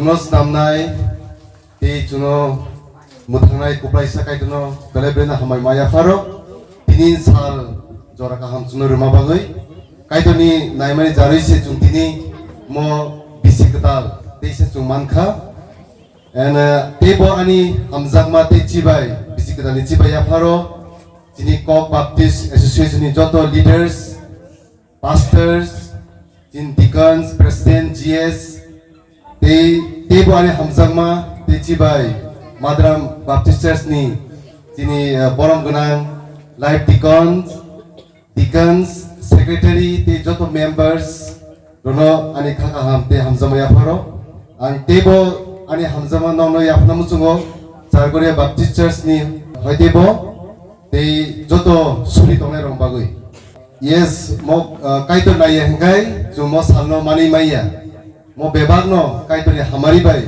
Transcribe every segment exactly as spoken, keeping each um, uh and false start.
No snamnai tei chuno mwthangnai kwplaisa Kaitorno belai belai no hambai ma yapharo. Tini sal jora kaham chuno rwma bagwi Kaitorni naimani jarwi se chwng tini mo bisi kwtal tei se chwng mankha. And, uh, teibo ani hamjakma tei chibai, bisi kwtalni chibai yapharo, chini Kok Baptist Association ni joto leaders, pastors, chini deacons, president, G S, tei, teibo ani hamjakma tei chibai Madram Baptist Church ni chini, uh, borom gwnang life deacons, deacons, secretary tei joto members rokno ani kha kaham tei hamjakma yapharo. Ang teibo ani hamjakma nokno yaphana muchungo Chargoria Baptist Church ni hoi teibo tei joto suri tongnai rok bagwi. Yes, mo, uh, Kaitor naiya hingkai chwng mo salno manwi manya. Mo bebakno Kaitorni hamari bai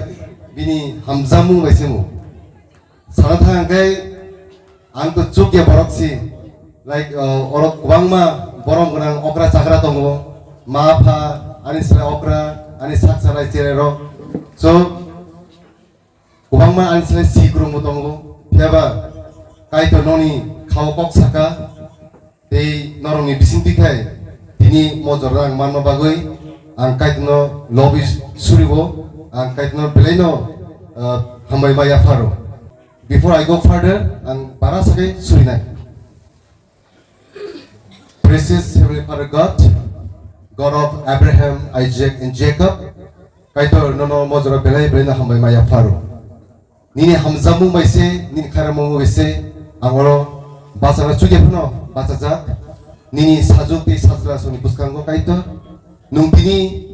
bini hamjakmung bai se mo. Sana thang khe ang to chukya borok si, like, uh, orok kwbangma borom gwnang okra chakra tongo, ma pha ani sle okra, ani sak salai chere rok. So kwbangma ani sle si kwrwngbo tongo, phiya ba Kaitor noni khao kok saka. Tei norokni bisingtwi khai tini mo jorano ang manma bagwi ang Kaitorno lobwi suribo, ang Kaitorno belaino, ah, hambai ma yapharo. Before I go further, ang bara sakai surinai. Precious Heavenly Father God, God of Abraham, Isaac and Jacob, Kaitor nono mo jora belai belaino hambai ma yapharo. Nini hamjakmung bai se, nini khairokmung bai se, ang oro bachana chukya phano bachajak. Nini sajwk tei sajla songni bwskango Kaitor. Nwng tini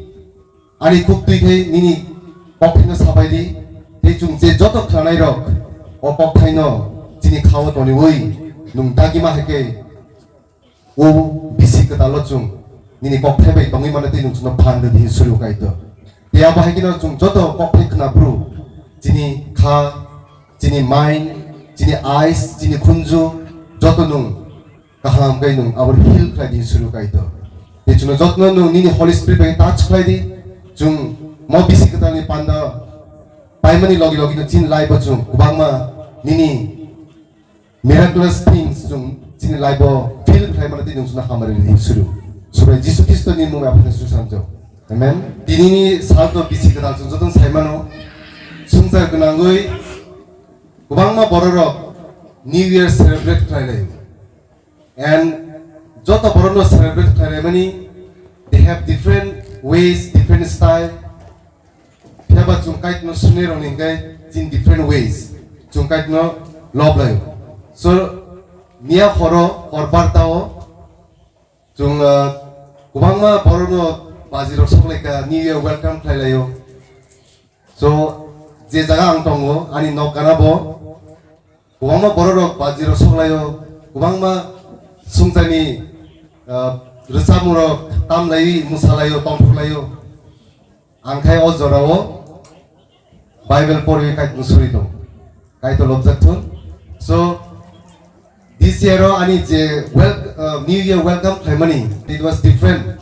ani kuk twi khai nini kokthaino sabai di. Tei chwng je joto khwnanai rok o kokthaino chini khao toniwi nwng dagima hai khe O bisi kwtalo chwng nini kokthai bai tongwi mano tei nwng chwngno phan rwdi hinwi suri o Kaitor. Tei abo hai kheno chwng joto kokthai khwna phuru chini kha, chini mind, chini eyes, chini khunju joto nwng kaham khe nwng abo heal khlai di hinwi suri o Kaitor. Tei chwngno jotono nwng nini Holy Spirit bai touch khlai di. Chwng mo bisi kwtalni panda paimani logi logi no chini life o chwng kwbangma nini miraculous things chwng chini life o feel khlai mano tei nwng chwngno hamari rwdi suru. Subai Jisu Khristo ni mung bai aphano suru sanjak. Amen. Tini ni sal to bisi kwtal chwng joto sai mano. Swngchar gwnangwi kwbangma borok rok New Year celebrate khlai lai. And joto borok no celebrate khlai lai mani, they have different ways, different style. Phiya ba chwng Kaitorno swnwi rokni hwnkhe in different ways chwng Kaitorno lob laio. So, miya horo, hor barta o chwng, uh, kwbangma borokno baji rok sok lai kha, New Year welcome khlai laio. So, je jaga ang tongo, ani nok gana bo, kwbangma borok rok baji rok sok laio, kwbangma swngcharni, uh, rwchapmung rok tam lai, mwsa laio, tongthok laio. Ang khai o jora o Bible pori Kaitor suri tong. Kaitor lobjak thun. So, this year o ani je wel-, uh, New Year welcome khlaimani, it was different.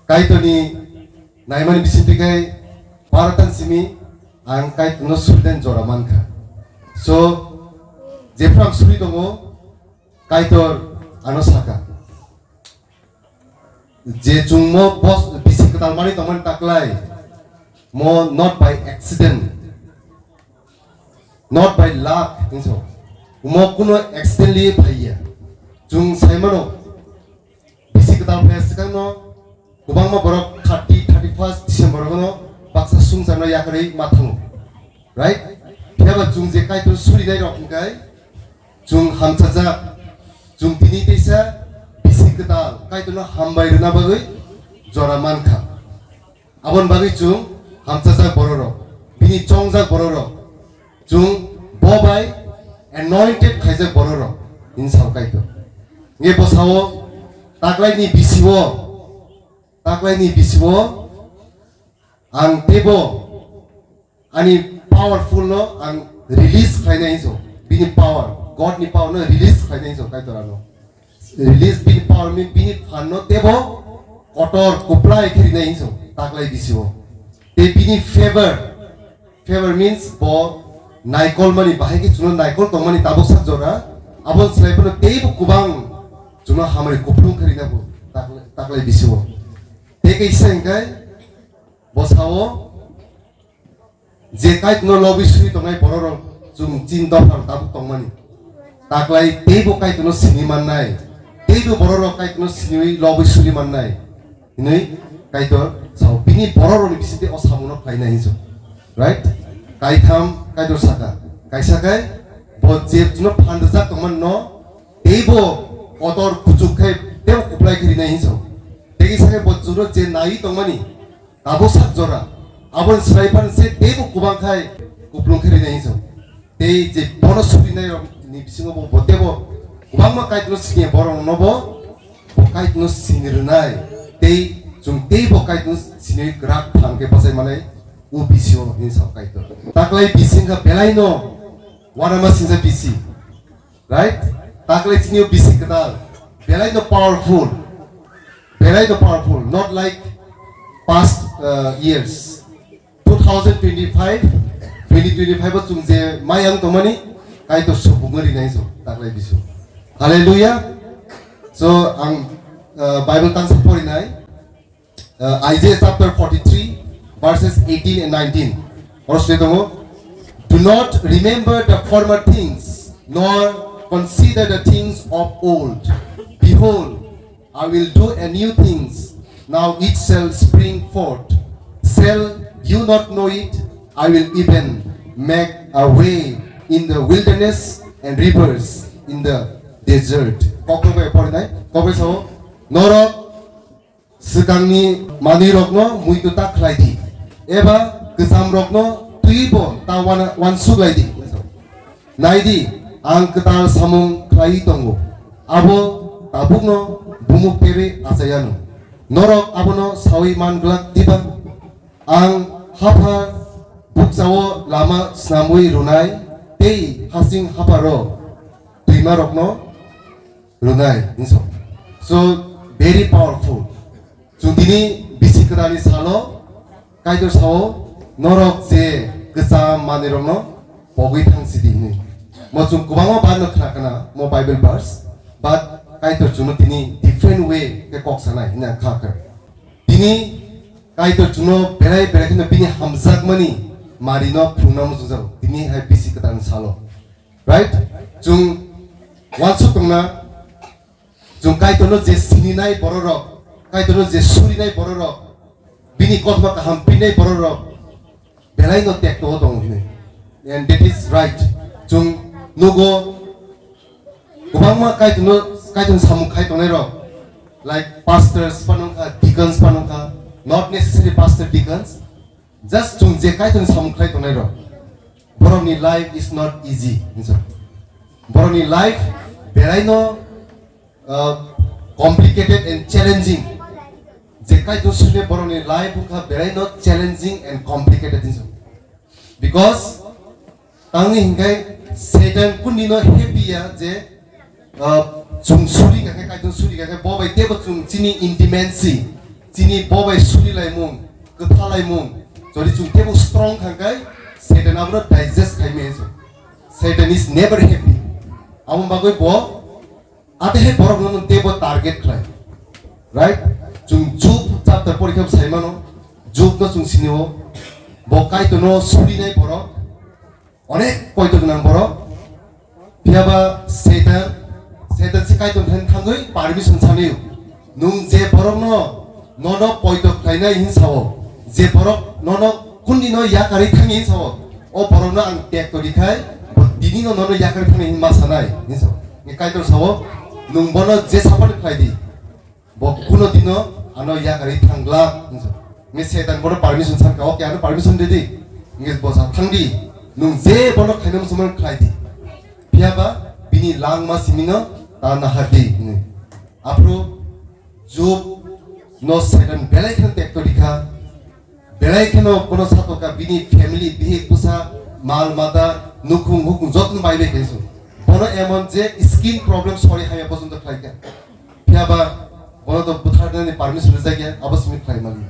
Kaitorni naimani bisingtwi khai Bharatan simi ang Kaitorno suridan jora mankha. So, jephru ang suri tongo, Kaitor ano saka. Je chwngmo bos bisi kwtal manwi tongmani taklai, mo not by accident, not by luck, hinso. Mo kuno accidentally phaiya. Chwng saimano, bisi kwtal phaiya swkangno, kwbangma borok thirty, thirty-first December no baksa swngcharno yakarwi ma thango. Right? Phiya ba chwng je Kaitor surinai rok hwnkhe, Chwng hamchajak, chwng tini teisa bisi kwtal Kaitorno hambai rwna bagwi jora mankha. Aboni bagwi chwng hamchajak bororok, bini chongjak bororok, chwng bo bai anointed khaijak bororok, hini sao Kaitor. Nge bo sao, taklaini bisio, taklaini bisio ang teibo ani powerful no ang release khlainai hinso. Bini power, God ni power no release khlainai hinso Kaitor ano. Release bini power mean bini phan no teibo kotor kuplai khe rinai hinso taklai bisio. Tei bini favor, favor means bo naikol mani, bahai khe chwngno naikol tongmani tabuk sak jora, aboni slai phano teibo kwbang chwngno hamari kuplung khe rina bo taklai, taklai bisingo. Tei kaisa hwnkhe bo sao, je Kaitorno lobwi suri tongnai bororok chwng chini dopha tabuk tongmani. Taklai teibo Kaitorno sini mannai, teibo bororok Kaitorno siniwi lobwi suri mannai. Hinwi Kaitor sao, bini bororokni bisingtwi o samungno khlainai hinwi. Right? Kaitham Kaitor saka. Kaisa khe bo je chwngno phan rwjak tongmani no teibo kotor kuchuk khe teibo kuplai khe rinai hinwi. Tei kisa khe bo chwngno je naiwi tongmani abo sak jora, aboni swrai phano se teibo kwbang khai kuplung khe rinai hinwi. Tei je bono surinai rok ni bisingo bo, bo teibo kwbangma Kaitorno sini borok no bo, bo Kaitorno sini rwnai. Tei chwng teibo Kaitorno sini kwrak phan khe bachai manai o bisio hinwi sao Kaitor. Taklai bising kha belai no wanama singsa bisi. Right? Taklai chini o bisi kwtal. Belai no powerful. Belai no powerful. Not like past uh, years. Two thousand twenty-five, twenty twenty-five o chwng je mayang tongmani, Kaitor subungno rinai so taklai bisu. Hallelujah. So ang uh, Bible tangsa porinai. Uh, Isaiah chapter forty-three, verses eighteen and nineteen. Oro sini tongo, "Do not remember the former things, nor consider the things of old. Behold, I will do a new things. Now it shall spring forth. Shall you not know it? I will even make a way in the wilderness and rivers in the desert." Kokro bai pori nai, kokro sao, norok swkangni manwirokno muitu ta khlai di, eba kwchamrokno twibo ta wana-, wansuk lai di. Nai di, ang kwtal samung khlaiwi tongo, abo tabukno bumuk perwi achai anw. Norok abono saui man glak diba? Ang hapha bukchao lama snamwi rwnai, tei hasing hapharo twimarokno rwnai hinso. So, very powerful. Chwng tini bisi kwtalni salo Kaitor sao, "Norok je kwcham manwirokno pogwi thang sidi," hinwi. Mo chwng kwbangma bar no khna khna mo Bible verse, but Kaitor chwngno tini different way khe kok sanai hinwi ang kha kha. Tini Kaitor chwngno belai belai kheno bini hamjakmani marino phunukna muchungjago. Tini hai bisi kwtalni salo. Right? Chwng wansuk tongna, chwng Kaitorno je sininai bororok, Kaitorno je surinai bororok, bini kothoma kaham pinai bororok, belai no tekto o tongo hinwi. And that is right. Chwng nugo kwbangma Kaitorno, Kaitorni samung khai tongnai rok, like pastors phano wngkha, deacons phano wngkha, not necessarily pastor, deacons, just chwng je Kaitorni samung khai tongnai rok, borokni life is not easy, hinso. Borokni life belai no uh, complicated and challenging. Je Kaitor sune borokni life wngkha belai no challenging and complicated hinso. Because tangni hinkai Satan kundi no happy ya je uh, chwng suri kha khe, Kaitor suri kha khe, bo bai tebo chwng chini intimacy, chini bo bai suri laimung, kwtha laimung, jodi chwng tebo strong kha khe Satan abono digest khai me hinso. Satan is never happy. Amo bagwi bo Ate he borok no tebo target khlai. Right? Chwng Job chapter porikha sai mano. Job no chwng sinio. Bo Kaitor no surinai borok. Onek poito gwnang borok. Phiya ba Satan, Satan si Kaitor thani thangwi permission sanio. Nwng je borok no nono poito khlainai hin sao. Je borok nono kundi no yakarwi thangwi hin sao. O borok no ang tek to dikhai. Bo tini no nono yakarwi thangwi hin ma sanai hin sao. Nge Kaitor sao, "Nwng bono je sapan khlai di, bo kuno dino ano yakarwi thang glak," hinso. Nge Setan bono permission sanka, "Okay, ano permission ridi." Nge bo sa, "Thang di, nwng je bono khaina muchungmani khlai di. Phiya ba bini langma simino ta nahar di," hinwi. Aphuru Job no Setan belai khe tekto rikha. Belai kheno bono satoka bini family, bihik bwsa, mal mata, nukhung hukhung jotono bai bai kaisu. Bono emon je skin problem sori haya porjonto khlaikha. Phiya ba bono to butharnani permission rijak ya, abo simi khlai mali.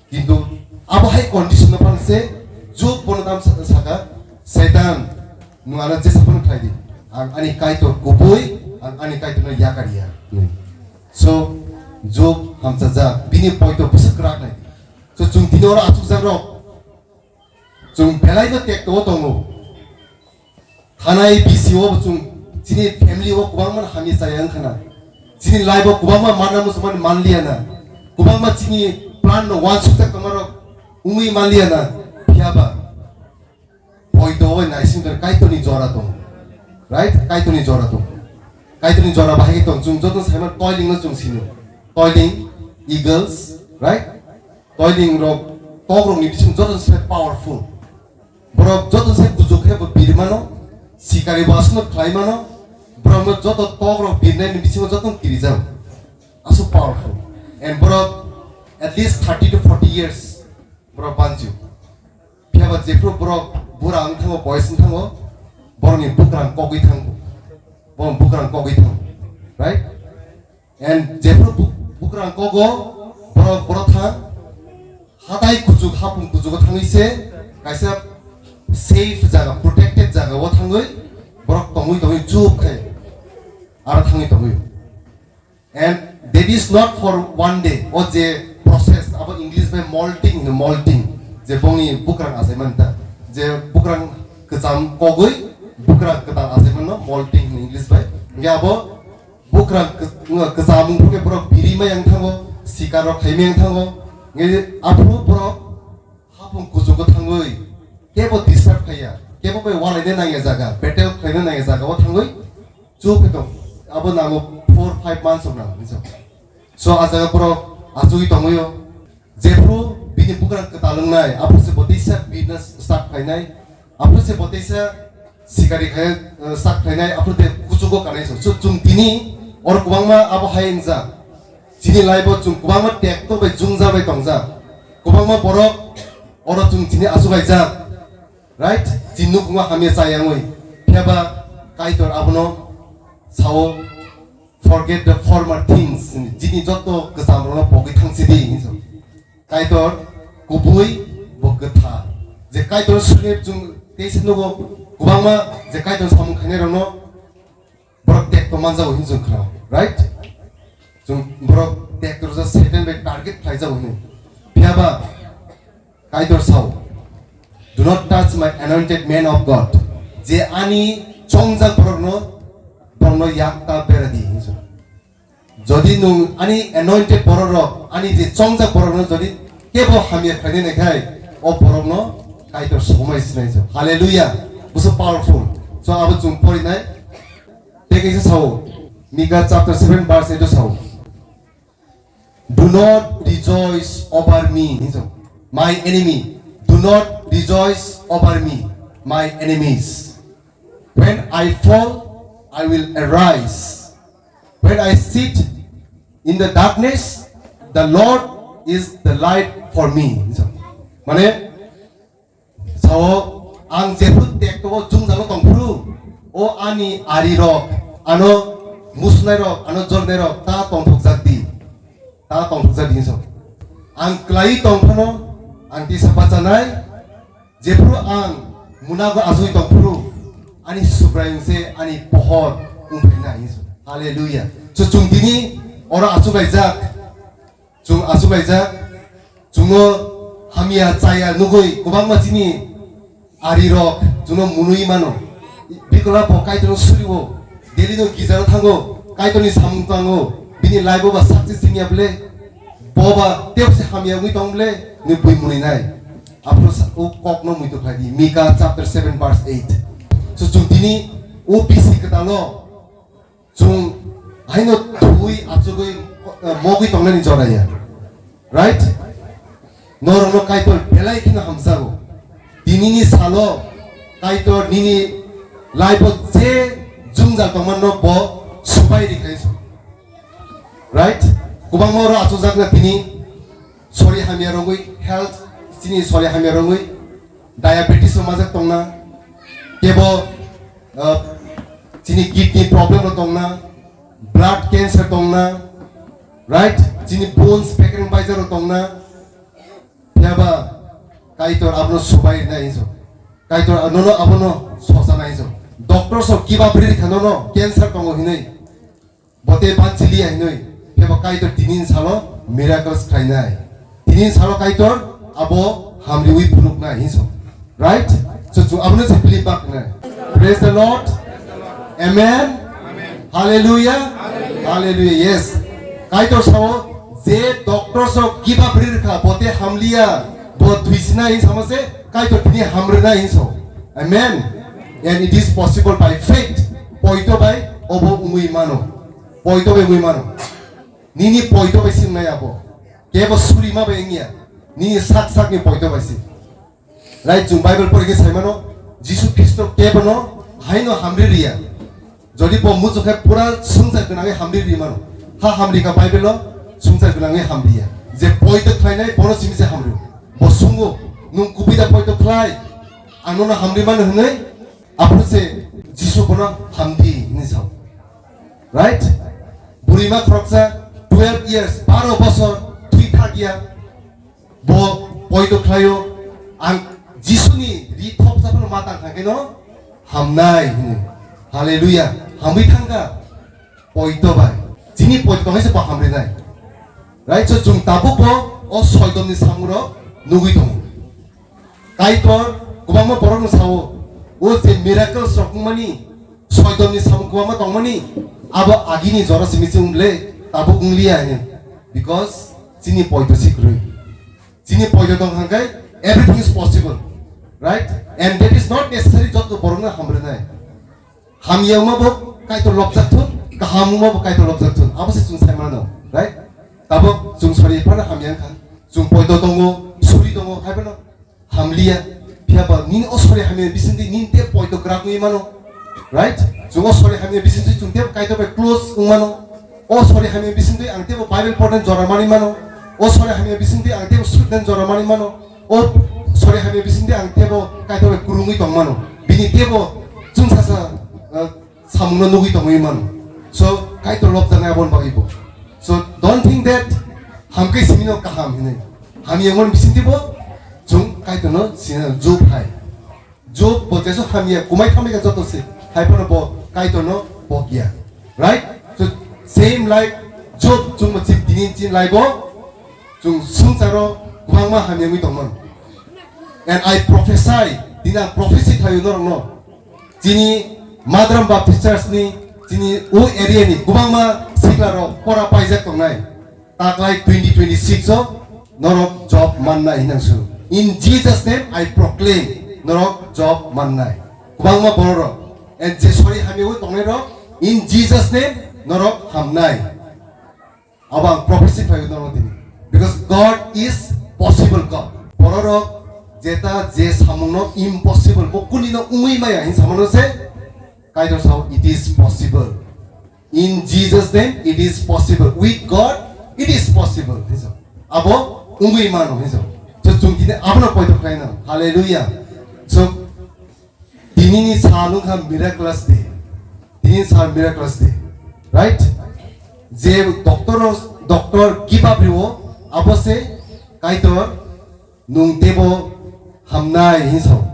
Kintu Abo hai condition no phano se Job bono tam sa-, saka, "Saitan, nwng ano jesa phano khlai di. Ang ani Kaitor kubui, ang ani Kaitor no yakar ya." So, Job hamchajak, bini poito bwswk kwrak nai. So, chwng tini oro achukjak rok, chwng belai no tekto o tongo. Thanai bisi o chwng chini family o kwbangma hamya chaya wngkha na. Chini life o kwbangma mana muchungmani manliya na. Kwbangma chini plan no wansukjak tongma rok wngwi manliya na. Phiya ba poito o naising tong Kaitorni jora tong. Right? Kaitorni jora tong. Kaitorni jora bahai tong. Chwng joto saima toiling no chwng sino. Toiling, eagles, right? Toiling rok, tok rok ni bising joto se powerful. Borok joto se kuchuk khe bo biri mano, sikari bo aswkno khlai mano, borok no joto tok rok birnai ni bisingo joto kirijak. Aswk powerful. And borok at least thirty to forty years borok banchi. Phiya ba jephru borok bura wng thango, boys wng thango, borok ni bukrang kogwi thango. Borok bukrang kogwi thango. Right? And jephru bu-, bukrang kogo, borok, borok thang, hatai kuchuk, hapung kuchugo thangwi se, kaisa safe jaga, protected jaga o thangwi, borok tongwi, tongwi chup khai, aro thangwi tongwi. And that is not for one day, o je process, abo English bai molting hino, molting, je bongni bukrang asai manta, je bukrang kwcham kogwi, bukrang kwtal asai mano, molting hino English bai. Hingke abo Bukrang kw-, wng kwcham wngkhe borok biri maya wng thango, sikar rok khai maya wng thango. Nge aphuru borok hapung kuchugo thangwi kebo disturb khaiya, kebo bai walaina nangya jaga, battle khlaina nangya jaga o thangwi chukhe tong. Abo nango four five months of nango hinwi sa. So a jaga borok achugwi tongwi o. Jephru bini bukrang kwtal wngnai, aphuru se bo teisa business start khlainai, aphuru se bo teisa sikari khai, eh, start khlainai, aphuru de kuchugo kanai so. So, chwng tini oro kwbangma abo hai wngjak. Chini life o chwng kwbangma tekto bai jungja bai tongjak. Kwbangma borok oro chwng chini achuklaijak. Right? Chini nukhungo hamya chaya wngwi. Phiya ba Kaitor abono sao, "Forget the former things." Chini joto kwcham rokno pogwi thang sidi, hinwi sa. Kaitor kubui bo kwthar. Je Kaitor swnwi chwng teisa nugo kwbangma je Kaitor samung khainai rokno borok tekto manjago hinwi chwng khna, right? Chwng borok tekto rwjak Satan bai target khlaijago hinwi. Phiya ba Kaitor sao, "Do not touch my anointed man of God." Je ani chongjak borokno, borokno yak ta bera di hinwi sa. Jodi nwng ani anointed borok rok, ani je chongjak borok rok jodi kebo hamya khlainai nai khai, o borok no Kaitor somai sinai se. Hallelujah. Buso powerful. So abo chwng porinai. Tei kaisa sao, Mika chapter seven verse eight o sao. "Do not rejoice over me," hinwi sao, "my enemy. Do not rejoice over me, my enemies. When I fall, I will arise. When I sit in the darkness, the Lord is the light for me." Mane, sao, ang jephru tekto o jungjago tongphru, o ani ari rok, ano musnai rok, ano jornai rok, ta tongthokjak di. Ta tongthokjak di hinwi sao. Ang kwlaiwi tong phano, ang tisa bachanai, jephru ang munago achugwi tong phuru, ani Subraiyung se ani pohor wng phaina hinwi sao. Hallelujah. So chwng tini oro achuklaijak, chwng achuklaijak, chwngno hamya chaya nugwi kwbangma chini ari rok chwngno munui mano. Bikola bo Kaitorno suriwo. Daily no gijaro thango. Kaitorni samung tango. Bini life o ba success wngya ble. Bo ba tebse hamya wngwi tong ble. Ni bui munui nai. Aphuru sa-, o kokno muitu khlai di. Mika chapter seven verse eight. So chwng tini o bisi kwtalo Chwng haino thwi achugwi, eh, mogwi tongnani jora ya. Right? Norokno Kaitor belai kheno hamjago. Tinini salo Kaitor nini life-o je jwngjal tongmano bo supai rikhainai. Right? Kwbangma oro achukjakna tini sori hamya rogwi, health chini sori hamya rogwi, diabetes rok majak tongna, kebo, uh, chini kidney problem rok tongna, blood cancer tongna, right? Chini bones pekreng baijak rok tongna, phiya ba Kaitor abono subai rinai hinso. Kaitor nono abono sosanai hinso. Doctor so kiba bri rikha nono cancer tongo hinui. Bote banchiliya hinui. Phebo Kaitor tinin salo miracles khlainai. Tinin salo Kaitor abo hamriwi phunuknai hinso. Right? So, so abono se believe bak nai. Praise the Lord. Amen. Hallelujah. Hallelujah. Yes. Kaitor sao je doctor so kiba bri rikha bote hamliya bo thuisina hin samase Kaitor tini hamrina hinso. Amen. And it is possible by faith. Poito bai obo umui mano. Poito bai umui mano. Nini poito bai singnai abo. Kebo suri ma bai wngya. Nini sak sak ni poito bai si. Right, chwng Bible pori khe sai mano, Jisu Khristo kebono haino hamri riya. Jodi bo muchung khe pura swngchar gwnangwi hamri ri mano. Ha hamri ka Bible o swngchar gwnangwi hamri ya. Je poito khlainai bono simi se hamri. Bo sungo, "Nwng kubui da poito khlai? Ang nono hamri mano," hwnwi. Aphuru se Jisu bono hamdi hinwi sao. Right? Burima khoroksa twelve years, baro bosor thwi thak ya. Bo poito khlaio, ang Jisuni ri thopsa phano ma tang thangkhe no hamnai hini. Hallelujah. Hamwi thangkha poito bai. Chini poito tongkhe se bo hamrinai. Right? So chwng tabuk bo o soidomni samungrok nugwi tongo. Kaitor kwbangma borokno sao, o je miracles rok wngmani, soidomni samung kwbangma tongmani, abo agini jora simi se wng le, tabuk wng liya hini. Because chini poito si kwrwi. Chini poito tong hangkai, everything is possible, right? And that is not necessary joto borokno hamrwnai. Hamya wngma bo Kaitor lobjak thun, kaham wngma bo Kaitor lobjak thun. Abo se chwng sai mano, right? Tabuk chwng sori phano hamya wngkha. Chwng poito tongo, suri tongo, hai phano hamliya. Phiya ba nini o sori hamya bisingtwi nini te poito kwrak wngwi mano, right? Chwng o sori hamya bisingtwi chwng te Kaitor bai close wng mano. O sori hamya bisingtwi ang tebo Bible pornani jora manwi mano. O sori hamya bisingtwi ang tebo sutnani jora manwi mano. O sori hamya bisingtwi ang tebo Kaitor bai kwrwngwi tong mano. Bini tebo chwng sasa, uh, samungno nugwi tongwi mano. So, Kaitor lobjaknai aboni bagwi bo. So, don't think that hamkhe simino kaham hinwi. Hamya wngmani bisingtwi bo chwng Kaitorno sina Job hai. Job bo jesu hamya kumai thambai kha joto se, hai phano bo Kaitorno pokya. Right? So, same like Job chwng bo chip tinin chin lai bo chwng swngcharo kwbangma hamya wngwi tongmano. And I prophesy, tini ang prophecy khlaio norokno. Chini Madram Baptist Church ni, chini o area ni kwbangma sikla rok pora paijak tongnai. Taklai twenty twenty-six o norok job mannai hinang su. In Jesus name I proclaim, norok job mannai. Kwbangma borok rok. And je sori hamya wi tongnai rok, in Jesus name norok hamnai. Abo ang prophecy khlai norok tini. Because God is possible God. Borok rok jeta je samungno impossible, bo kunino wngwi maya hin samano se Kaitor sao, "It is possible. In Jesus name it is possible. With God it is possible." Hinso. Abo wngwi mano hinso. So chwng tini abono poito khlaina. Hallelujah. So Tinini sal wngkha miraculous day. Tinini sal miraculous day. Right? Je doctor o, doctor give up riwo, abo se Kaitor nwng tebo hamnai hinso.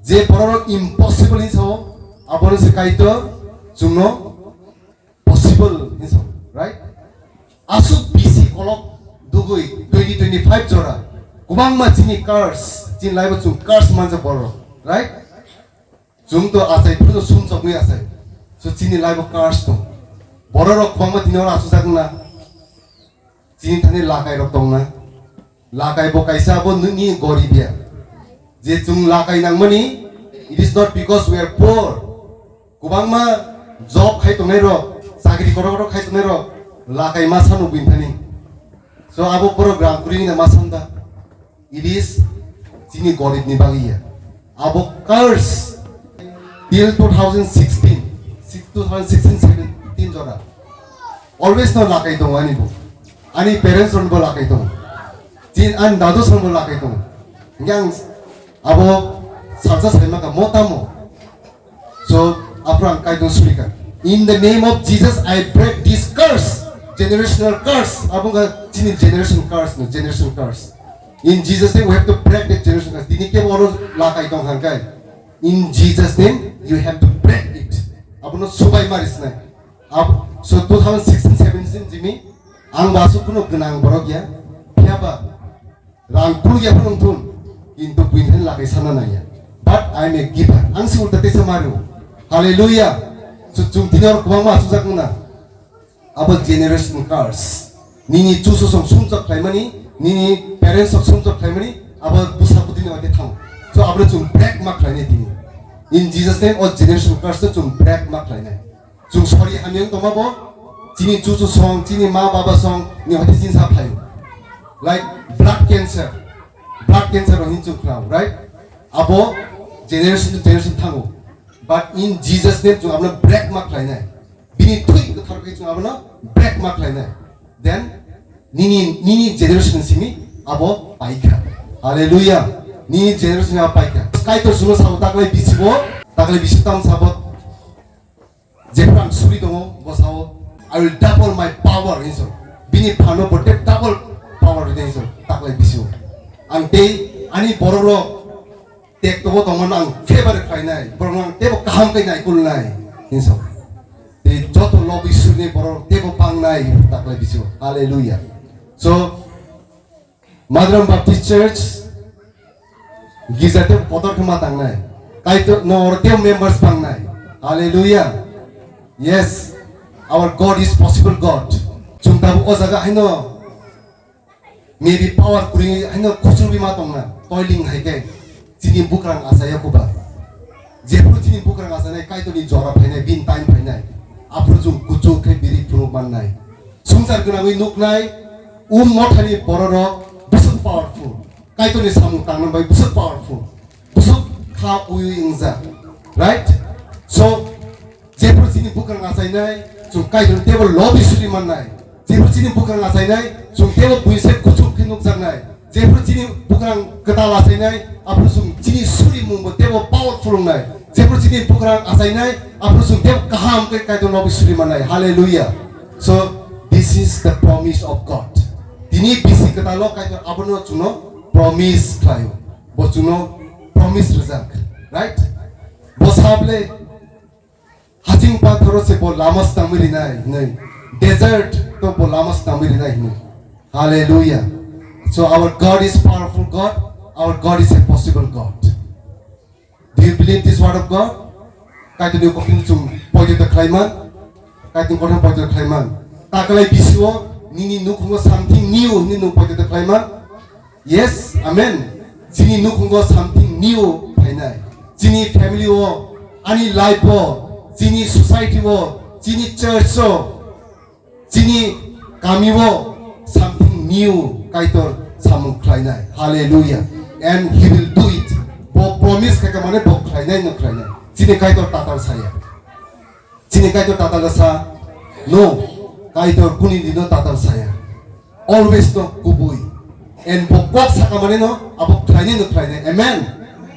Je borok impossible hinso, abono se Kaitor chwngno possible hinso, right? Aswk bisi kolok dugwi twenty twenty-five jora kwbangma chini curse, chini life o chwng curse manjak borok, right? Chwng to achai phuru sumsokwi achai. So chini life o curse tong. Borok rok kwbangma tini oro achukjak wngna. Chini thani lakai rok tongna. Lakai bo kaisa abo nini gorib ya. Je chwng lakai nangmani, it is not because we are poor. Kwbangma job khai tongnai rok, chakri kotor kotor khai tongnai rok, lakai ma sanu bini thani. So abo borok rang kwrwi na ma sanda. It is chini gorib ni bagwi ya. Abo curse till two thousand sixteen, six, two thousand sixteen seventeen jora. Always no lakai tongo ani bo. Ani parents rok bo lakai tongo. Chin ani dadu rok bo lakai tongo. Yang abo salsa saima ka mo tamo. So afro ang kaidong surika. In the name of Jesus, I break this curse. Generational curse. Abo ka chini generation curse no, generation curse. In Jesus' name, we have to break that generation curse. Tini kebo oro lakai tong hangkai. In Jesus' name, you have to break it. Abono subai marisnai. Ab, so two thousand sixteen seventeen jimi, ang basu kuno gwnang borok ya. Phiya ba, rang kulu ya phano thun. Kintu buin hen lakai sana naya. But I am a giver. Ang si ulta tesa maru. Hallelujah. So chung tini oro kwbangma asujak muna. Abo generation curse. Nini chuso song sumjak khlaimani, nini parents song sumjak khlaimani, abo busa butini wate thang. So abo chung break ma khlainai tini. In Jesus' name, o generation curse no chung break ma khlainai. Chung sorry hamyang toma bo, chini chuso song, chini ma baba song, ni wate chin sa phlai. Like blood cancer, blood cancer ro hin chung khlao, right? Abo generation to generation thango. But in Jesus' name, chung abo break ma khlainai. Bini thwi kwthar khe chwng abono break ma khlainai. Then nini, nini generation simi abo paikha. Hallelujah. Nini generation abo paikha. Kaitor suno sabo taklai bisibo, taklai bisi tam sabo. Jephru ang suri tongo, bo sao, "I will double my power," hinso. Bini phano bo double power hinso, taklai bisibo. Ang tei ani borok rok tek tongo tongmano ang favor khlainai, borokno ang teibo kaham khe naikolnai, hinso. Tei joto lob Isorni borok teibo bangnai, taklai biso. Hallelujah. So, Madhuram Baptist Church, girja teibo kotor khe ma tangnai. Kaitor no oro teibo members bangnai. Hallelujah. Yes, our God is possible God. Chwng tabuk o jaga haino Maybe power kwrwi haino kuchuk bima tongna, toiling hai khe chini bukrang achaya kuba. Jephru chini bukrang achanai Kaitorni jora phainai, bini time phainai, aphuru chwng kuchuk khe biri phunuk mannai. Swngchar gwnangwi nuknai, um mothani bororok bwswk powerful. Kaitorni samung tangna bai bwswk powerful. Bwswk kha ui ui wngjak. Right? So, jephru chini bukrang achainai, chwng Kaitorni teibo lobi suri mannai. Jephru chini bukrang achainai, chwng teibo buiset kuchuk khe nukjaknai. Jephru chini bukrang kwtal achainai, aphuru chwng chini surimungbo teibo powerful wngnai. Jephru chini bukrang achainai, aphuru chwng teibo kaham khe Kaitor lobi suri mannai. Hallelujah. So, this is the promise of God. Tini bisi kwtalo Kaitor abono chwngno promise khlaio. Bo chwngno promise rwjak, right? Bo sable haching pathoro se bo lama swnamwi rinai hinwi, desert to bo lama swnamwi rinai hinwi. Hallelujah. So our God is powerful God, our God is a possible God. Do you believe this word of God? Kaitorni kothon chwng poito khlaiman, Kaitorni kothon poito khlaiman. Taklai bisio nini nukhungo something new hinwi nwng poito khlaiman. Yes, amen. Chini nukhungo something new phainai. Chini family o, ani life o, chini society o, chini church o, chini kami o something new Kaitor samung khlainai. Hallelujah. And he will do it. Bo promise khaika mane bo khlainai no khlainai. Chini Kaitor tatal saya. Chini Kaitor tatal sa, no, Kaitor kuni dino tatal saya. Always no kubui. And bo kok saka mane no, abo khlainai no khlainai. Amen.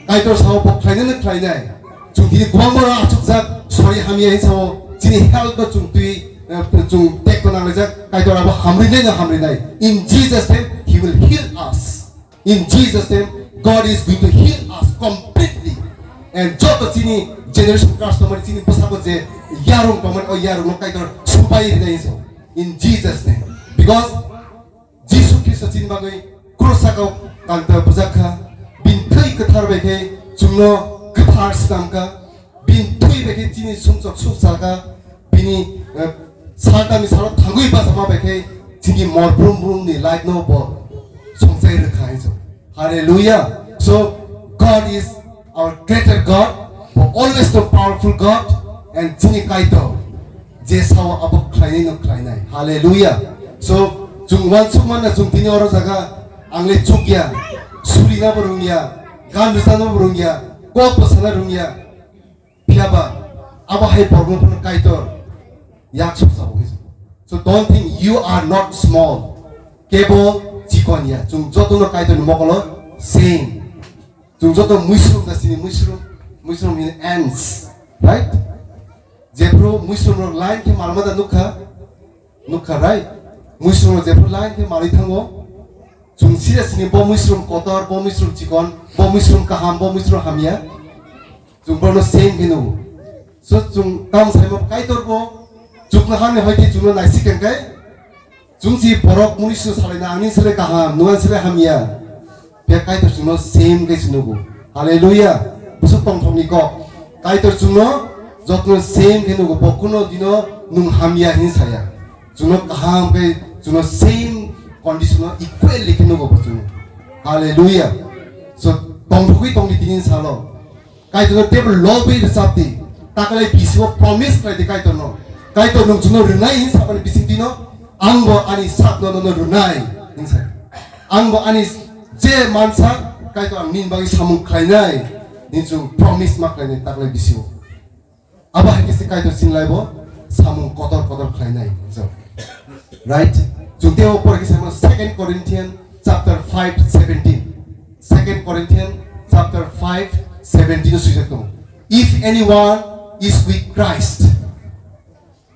Kaitor sao bo khlainai no khlainai. Chwng tini kwbangma rok achukjak, sorry hamya hin sao, chini health no chwng twi, eh, chwng tek to nanglaijak, Kaitor abo hamrinai no hamrinai. In Jesus' name, he will heal us. In Jesus' name, God is going to heal us completely. And joto chini generation curse tongmani, chini bwsako je yarung tongmani, o yarung no Kaitor subai rinai so. In Jesus' name. Because Jisu Khristo chini bagwi cross sakao kanta bujak kha, bini thwi kwthar bai khe chwngno kwthar swnam kha. Bini thwi bai khe chini sumsok suk sal kha, bini, eh, saltani salo thangwi bachama bai khe chini mor brum brum ni life no bo songchai rwkha hinwi. Hallelujah. So God is our creator God, bo always the powerful God, and chini Kaitor je sao abo khlainai no khlainai. Hallelujah. So chwng uansuk manna chwng tini oro jaga ang le chukya, surina bo rungya, gan rwchapna bo rungya, kok bo sana rungya. Phiya ba abo hai borokno phano Kaitor yak soksa bo hinwi. So don't think you are not small. Kebo chikon ya. Chwng jotono Kaitorni mokolo same. Chwng joto muisrum da sini muisrum, muisrum in ants, right? Jephru muisrum rok line khe malma da nukha, nukha, right? Muisrum rok jephru line khe malwi thango, Chwng sida sini bo muisrum kotor, bo muisrum chikon, bo muisrum kaham, bo muisrum hamya. Chwng bono same khe nugo. So chwng tam saima Kaitor bo chukna hani hoite chwngno naisik khe chwng si borok muisrum salaina ani sele kaham, nuan sele hamya. Phiya Kaitor chwngno same khe se nugo. Hallelujah. Bwswk tongthokni kok. Kaitor chwngno jotno same khe nugo. Bo kuno dino nwng hamya hin saya. Chwngno kaham khe chwngno same condition o equally khe nugo bo chwngno. Hallelujah. So tongthokwi tongdi tini salo. Kaitorno teibo lobwi rwchapdi. Taklai bisingo promise khlaidi Kaitorno. Kaitor nwng chwngno rwnai hin sabani bisingtwino, angbo ani sakno nono rwnai hin sa. Angbo ani je mansa Kaitor ang nini bagwi samung khlainai hin chwng promise ma khlainai taklai bisingo. Abo hai khe se Kaitor chini life o samung kotor kotor khlainai. So, right? Chwng teibo pore khe samo Second Corinthians chapter five seventeen. Second Corinthians chapter five seventeen o swijak tongo. If anyone is with Christ,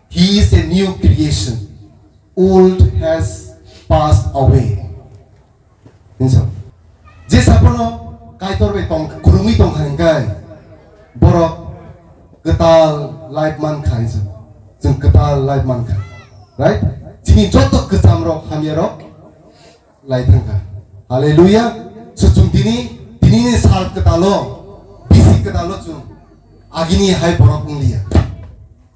he is a new creation. Old has passed away. Hinsa. Je sapono Kaitor bai tong, kwrwngwi tongkha hingkai, borok kwtal life mankha hinsa. Chwng kwtal life mankha. Right? Chini joto kwcham rok, hamya rok lai thangkha. Hallelujah. So chwng tini, tini ni sal kwtalo, bisi kwtalo chwng agini hai borok wngliya.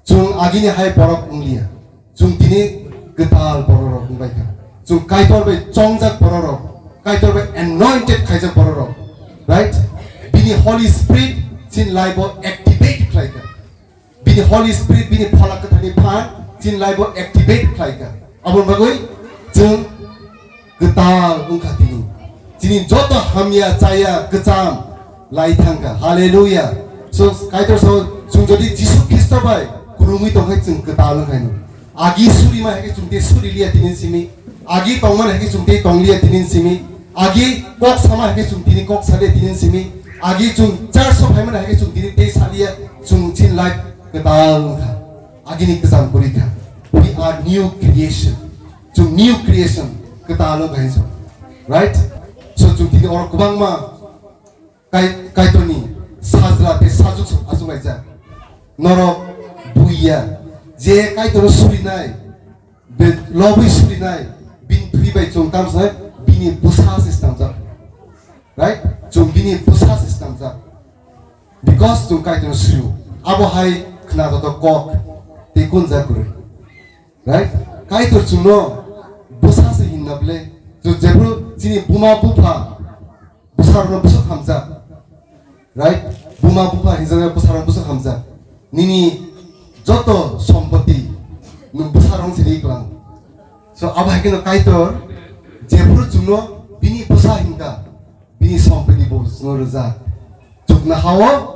Chwng agini hai borok wngliya. Chwng tini kwtal bororok wngbaikha. Chwng Kaitor bai chongjak bororok, Kaitor bai anointed khaijak bororok. Right? Bini Holy Spirit chini life o activate khlaikha. Bini Holy Spirit, bini Phola Kwtharni phan chini life o activate khlaikha. Aboni bagwi chwng kwtal wngkha tini. Chini joto hamya chaya kwcham lai thangkha. Hallelujah. So, Kaitor sao, chwng jodi Jisu Khristo bai kwrwngwi tongkhe chwng kwtal wngkhaino. Agi suri ma hai khe chwng tei suri liya tini simi. Agi tong ma hai khe chwng tei tong liya tini simi. Agi kok sama hai khe chwng tini kok sa liya tini simi. Agi chwng church o phai ma hai khe chwng tini tei sa liya, chwng chini life kwtal wngkha. Agini kwcham kwrwi kha. We are new creation. Chwng new creation, kwtal wngkha hinwi sa. Right? So, chwng tini oro kwbangma Kai-, Kaitorni sajla tei sajwk achuk laijak. Norok buiya, je Kaitorno surinai, be-, lobwi surinai, bini thwi bai chwng tamo sanai, bini bwsa se snamjak. Right? Chwng bini bwsa se snamjak. Because chwng Kaitorno surio. Abo hai khna joto kok tei kunjak kwrwi. Right? Kaitor chwngno bwsa se hinna bwle. Chwng jephru chini buma bupha bwsarokno bwswk hamjak. Right? Buma bupha hinjaknai bwsarok bwswk hamjak. Nini joto sompoti nwng bwsarok se ri klang. So, abo hai kheno Kaitor jephru chwngno bini bwsa hinka, bini sompoti bo chwngno rwjak. Chukna hao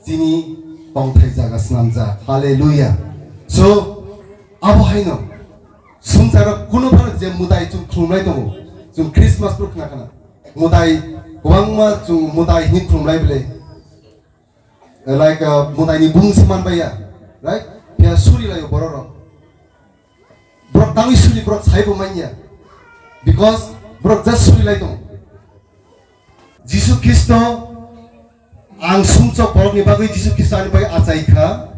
chini tongthai jaga snamjak. Hallelujah. So, abo haino swngcharo kuno phano je mwtai chwng khulumnai tongo, chwng Christmas phuru khna khna. Mwtai kwbangma chwng mwtai hinwi khulumlai bwle. Like, uh, mwtaini bumung se manbaiya, right? Phiya suri laio bororok. Borok tangwi suri borok saibo manya. Because borok just suri lai tongo. Jisu Khristo, ang sumsok borokni bagwi Jisu Khristo ani bagwi achai kha.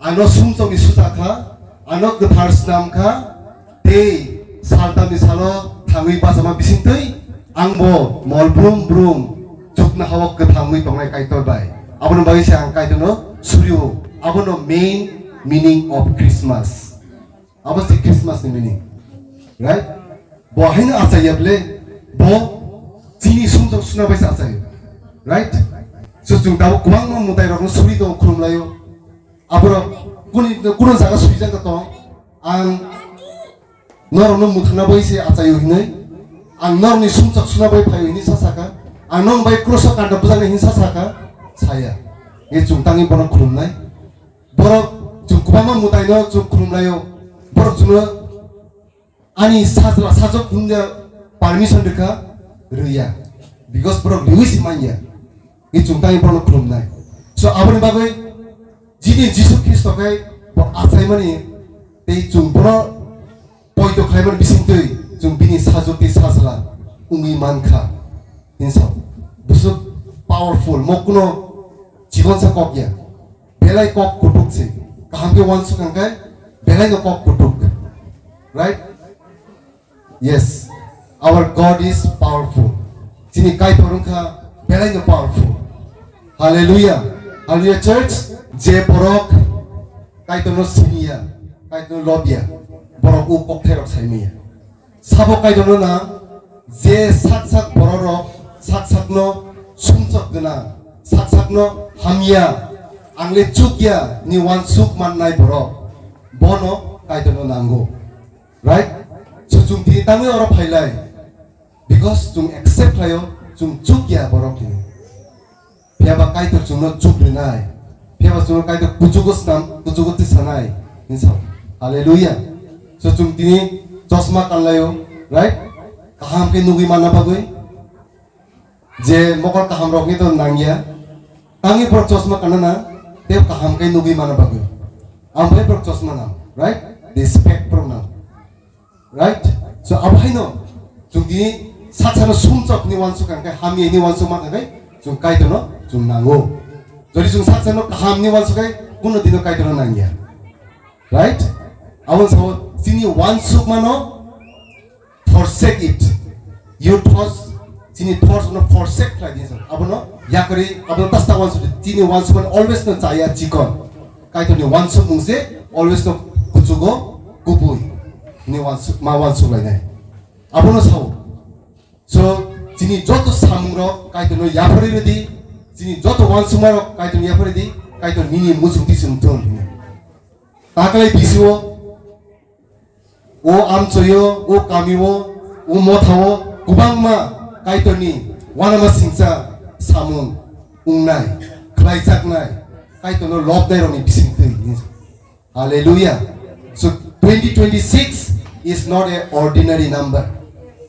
Ano sumsokni susa kha, ano kwthar snam kha, tei saltamni salo thangwi bachama bisingtwi angbo mol brum brum chukna hao kwthangwi tongnai Kaitor bai. Abono bagwi se ang Kaitorno surio. Abono main meaning of Christmas. Abo se Christmas ni meaning. Right? Bo haino achaiya bwle, bo chini sumsok suna bai se achaio. Right? So chwng tabuk kwbangma mwtai rokno suri tongo, khulum laio. Aborok kuni, kuno jaga swijak tong, ang norokno mwthangna bai se achaio hinwi, ang norokni sumsok suna bai phaio hinwi sa sakha, ang norok bai kroso kanta bwjaknai hinwi sa sakha, saya. Nge chwng tangwi bono khulumnai. Borok chwng kwbangma mwtaino chwng khulumlaio. Borok chwngno ani sajla sajwk hwnwi permission rwkha, rwya. Because borok riwi se manya. Nge chwng tangwi bono khulumnai. So, aboni bagwi chini Jisu Khristo khe bo achaimani tei chwng bono poito khlaimani bisingtwi chwng bini sajwk tei sajla wngwi mankha. Hinsa busuk powerful, mo kuno chikonsa kok ya. Belai kok kutuk se. Kaham khe wansuk hwnkhe belai no kok kutuk. Right? Yes. Our God is powerful. Chini Kaitor wngkha belai no powerful. Hallelujah. Hallelujah, church. Je borok Kaitor no siniya, Kaitor no lobya, borok u kokthai rok saimaya. Sabo Kaitor no na, je sak sak borok rok, sak sak no sumsok gwnang, sak sak no hamya, ang le chukya ni wansuk mannai borok, bono Kaitor no nango. Right? So chwng tini tangwi oro phailai, because chwng accept khlaio, chwng chukya borok hino. Phiya ba Kaitor chwngno chuk rinai. Phiya ba chwngno Kaitor kuchugo snam, kuchugo tisanai. Hinsa. Hallelujah. So chwng tini chosma kanlaio, right? Kaham khe nugwi manna bagwi. Je mokol kaham rokni to nangya. Tangwi borok chosma kanna nang, tei kaham khe nugwi manna bagwi. Ambai borok chosma nang, right? Respect borok nang. Right? So, abo haino, chwng tini sak sakno sumsok ni wansuk kha khe, hamya ni wansuk ma kha khe, chwng Kaitor no chwng nango. Jodi chwng sak sakno kaham ni wansuk khe, kuno dino Kaitor no nangya. Right? Abo sao chini wansuk mano forsake it. Your thoughts, chini thoughts no forsake khlai di. Abo no yakari, abo no tasta wansuk, chini wansuk mano always no chaya chikon. Kaitor ni wansuk mung se always no kuchugo kubui ni wansuk, ma wansuk lainai. Abono sao. So, chini joto samung rok Kaitor no yapharwi rwdi, chini joto wansukma rok Kaitor no yapharwi di, Kaitor nini muchung tisung thun hwnwi. Taklai bisio, o amchoio, o kamio, o mothao kwbangma Kaitor ni uanama singcha samung wngnai, khlaijaknai, Kaitor no lobnai rokni bising twi. Hallelujah. So twenty twenty-six is not an ordinary number.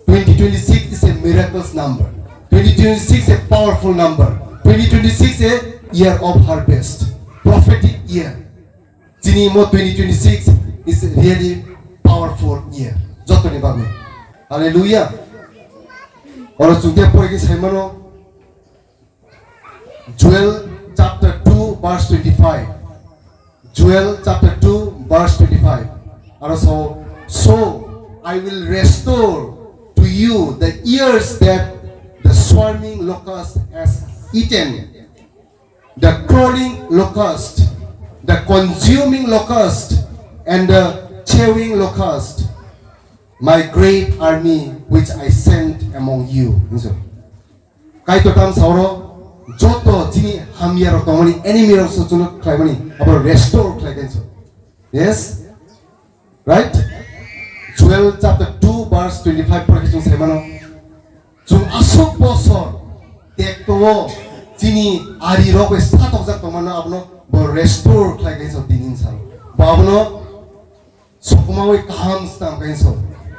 Twenty twenty-six is a miraculous number. Twenty twenty-six is a powerful number. Twenty twenty-six is a year of harvest. Prophetic year. Chini mo twenty twenty-six is a really powerful year. Jotoni bagwi. Hallelujah. Oro chwng tei porikhe saimano. Joel chapter two verse twenty-five. Joel chapter two verse twenty-five. Aro so, so I will restore to you the years that the swarming locust has eaten, the crawling locust, the consuming locust, and the chewing locust, my great army which I sent among you. Hinso. Kaitor tam saoro joto chini hamya rok tongmani enemy rok sochung khlaimani abo restore khlai khe so. Yes? Right? Joel chapter two verse twenty-five porikhe chwng saimano. Chwng aswk bosor tekto o chini ari rok bai satokjak tongmano abono bo restore khlai khe so tinin sal. Bo abono Sokomawi kaham stam kainso.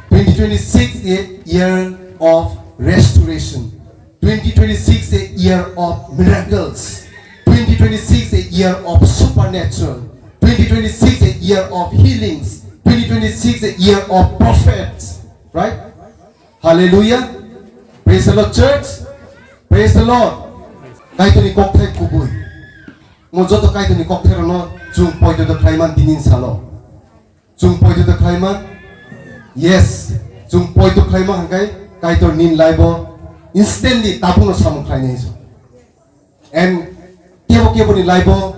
Twenty twenty-six a year of restoration. Twenty twenty-six a year of miracles. Twenty twenty-six a year of supernatural. Twenty twenty-six a year of healings. Twenty twenty-six a year of prophets. Right? Hallelujah. Praise the Lord, church. Praise the Lord. Kaitorni kokthai kubui. Mo joto Kaitorni kokthai rokno chwng poito to khlaiman tinin salo. Chwng poito to khlaiman? Yes. Chwng poito khlaima hwnkhe Kaitor nini life o instantly tabukno samung khlainai hinwi. And kebo kebo ni life o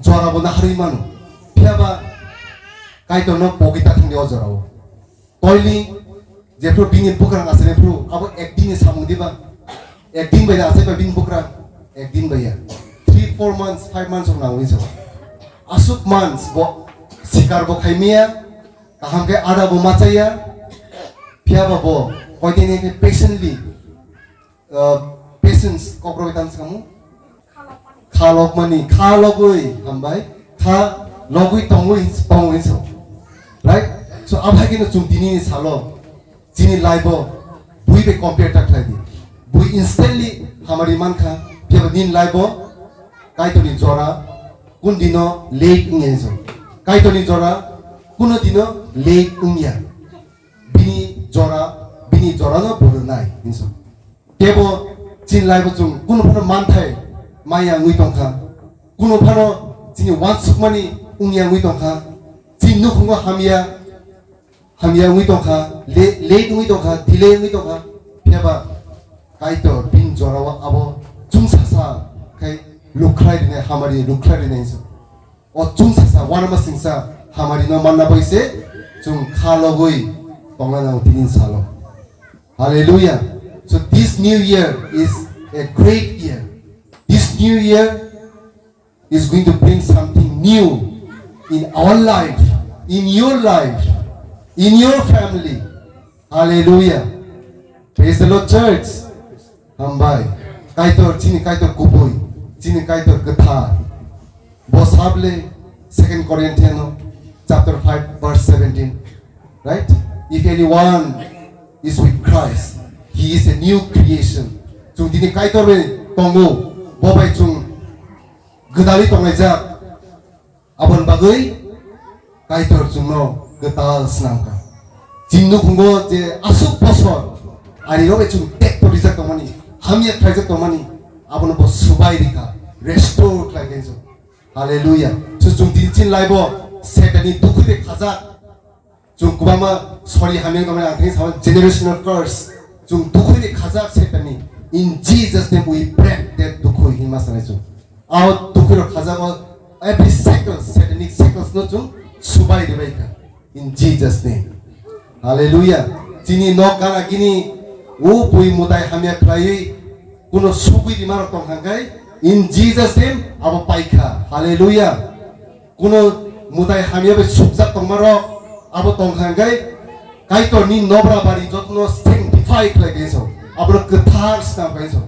jora bo naharwi mano. Phiya ba Kaitor no pogwi ta thangdi o jora o. Toiling, jephru bini bukrang asai phru, abo ekdin ni samung diba? Ekdin bai asai ba bini bukrang? Ekdin bai ya. Three, four months, five months of nango hinwi sa. Aswk months bo sikar bo khaimaya, kaham khe ada bo machaya, phiya ba bo koiteni khe patiently, uh, patience kokrok tam sikamu. Kha lokmani, kha logwi, hambai, kha logwi tongwi, tongwi so. Right? So, abai khe no chwng tini ni salo, chini life o, bui bai compare ta khlai di. Bui instantly hamari mankha, phiya ba nini life o, Kaitorni jora, kun dino late wngya so. Kaitorni jora, kuno dino late wngya. Bini jora, bini jora no bodo Nai, hinso. Kebo chini life o chwng kunu phano manthai maya wngwi tongkha. Kunu phano chini wansukmani wngya wngwi tongkha. Chini nukhungo hamya, hamya wngwi tongkha, le-, late wngwi tongkha, delay wngwi tongkha. Phiyaba Kaitor bini jorao abo chwngsasa khai lukhlai rinai, hamari lukhlai rinai hinso. O chwngsasa uanama singsa hamari no manna bai se chwng kha logwi tongna nango tini salo. Hallelujah. So this new year is a great year. This new year is going to bring something new in our life, in your life, in your family. Hallelujah. Praise the Lord, church. Hambai. Kaitor, chini Kaitor kubui, chini Kaitor kwthar. Bo sable Second Corinthians chapter five verse seventeen. Right? If anyone is with Christ, he is a new creation. Chwng tini Kaitor bai tongo, bo bai chwng gwdalwi tonglaijak. Aboni bagwi Kaitor chwngno kwtal swnamkha. Chini nukhungo je aswk bosor arirok bai chwng tekto rijak tongmani, hamya khlaijak tongmani, abono bo swbai rikha, restore khlaikha hinso. Hallelujah. So chwng tini chini life o Satan ni dukhu bai khajak. Chwng kwbangma sori hamya tongmani ang thani sao generational curse. Chwng dukhu bai khajak Satan ni. In Jesus name we break that dukhu hinma sanai chwng. Ao dukhu rok khajak o every cycle, satanic cycles no chwng swbai ribai kha. In Jesus name. Hallelujah. Chini nok gana gini o bui mutai hamya khlaiwi kuno sugwi rima rok tong kha khai in Jesus name abo paikha. Hallelujah. Kuno mutai hamya bai sukjak tongma rok abo tong kha khai Kaitor ni nobra bari jotno sanctify khlai khai so. Abono kwthar swnam khai so.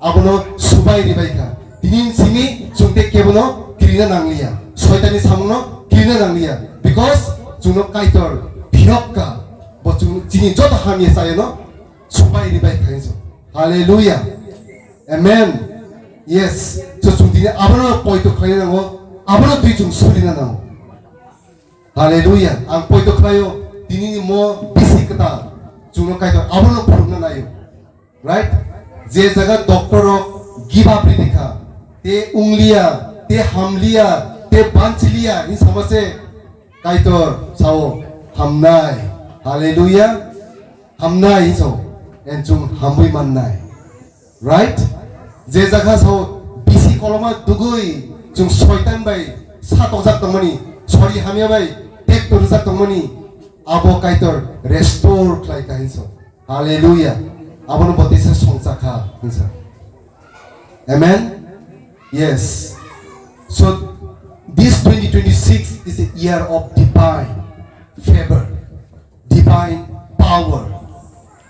Abono swbai ribai kha. Tini simi chwng tei kebono kirina nangliya. Soitanni samungno kirina nangliya. Because chwngno Kaitor phiyok kha. Bo chwng chini joto hamya chayano swbai ribai kha hinso. Hallelujah. Amen. Yes. So chwng tini abono poito khlaina nango. Abono twi chwng sulina nango. Hallelujah. Ang poito khlaio. Tini ni mo bisi kwtal. Chwngno Kaitor abono phurukna naio. Right? Je jaga doctor rok give up ri dikha, te ungliya, te hamliya, te banchiliya, hin sama se Kaitor sao hamnai. Hallelujah. Hamnai hin sao. En chwng hamwi mannai. Right? Je jaga sao bisi koloma dugwi chwng soitan bai satokjak tongmani, sori hamya bai tek torjak tongmani, abo Kaitor restore khlai kha hin sao. Hallelujah. Abono bo teisa songcha kha hinsa. Amen. Yes. So this twenty twenty-six is a year of divine favor, divine power.